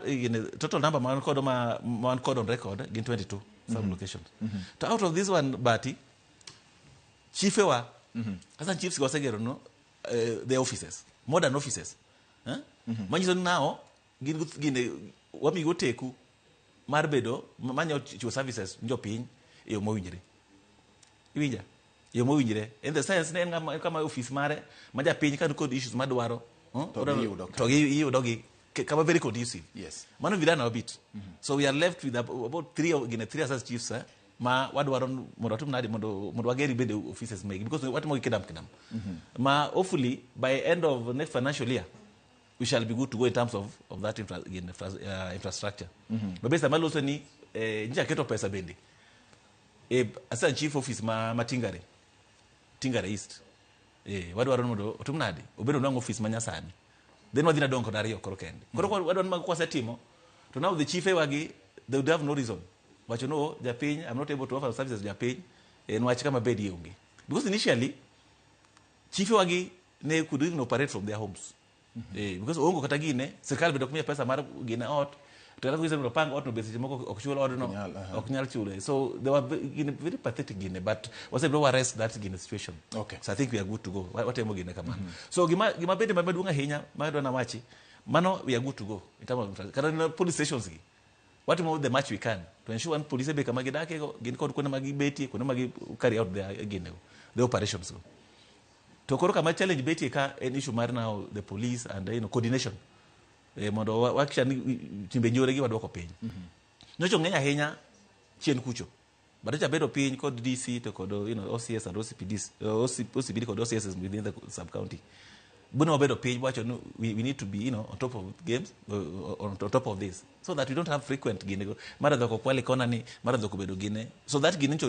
Gine, total number ma wan kodo ma wan kod on record gin 22 sub locations. To out of this one bati chifewa kasa chiefs go osegero no their offices, modern offices, eh? Manyiso ni now gin gine wamigo teku mar bedo manyo chiwo services ne jopiny e yo mowinjore. Iwinja? E yo mowinjore in the sense ni en ng'ama kama office mare ma japiny ka nikod issues madwaro, To giyudo to giyudo gi kama very conducive. Mano we've done our bit. So we are left with about three gine three assistant chiefs, eh, ma wadwaro mondo watim nadi mondo wageri bende offices megi because watimo gi kidam kidam. Ma hopefully by end of next financial year we shall be good to go in terms of that infrastructure. But based maloso ni nyicha keto pesa bende e assistant chief office ma Tingare, Tingare East. Wadwaro ni mondo otim nadi obed onwang' office ma nyasani. Then wadhi nadong' kod ariyo koro kende. Koro wadwaro ni mago kwasetimo to now the chief wagi, they would have no reason wacho no japiny, I'm not able to offer services japiny en wach kama bedie onge, because initially chife wagi ne could even operate from their homes, because oongo kata gine sirkal bende ok miye pesa mar gine ot, to kata kogise mondo opang ot no be seche moko ok chul odno. Nyal, aha. Ok nyal chule. So they were gine, very pathetic gine, but wasebiro wa arrest that gine situation. So I think we are good to go. Watemo gine kamano. So gima bende maduong' ahinya ma adwa nawachi mano, we are good to go in terms of kata na police stations gi watimo the much we can to ensure ni police be kama gidake go gin kod kuonde ma gibetie, kuonde ma gi carry out their gine go, the operations go. To koro kama challenge betie ka en issue mar now the police and coordination, mondo wa ni timbe njore gi waduoko piny. Nyocha ng'eny ahinya chien kucho, but nyocha bedo piny kod DC to kod OCS and OCPDs, OCPD kod OCSs within the sub county. Bune wabedo piny wacho ni we need to be on top of games, on top of this, so that we don't have frequent gine go mara dhok okwali kona ni mara dhok obedo gine, so that gine ncho.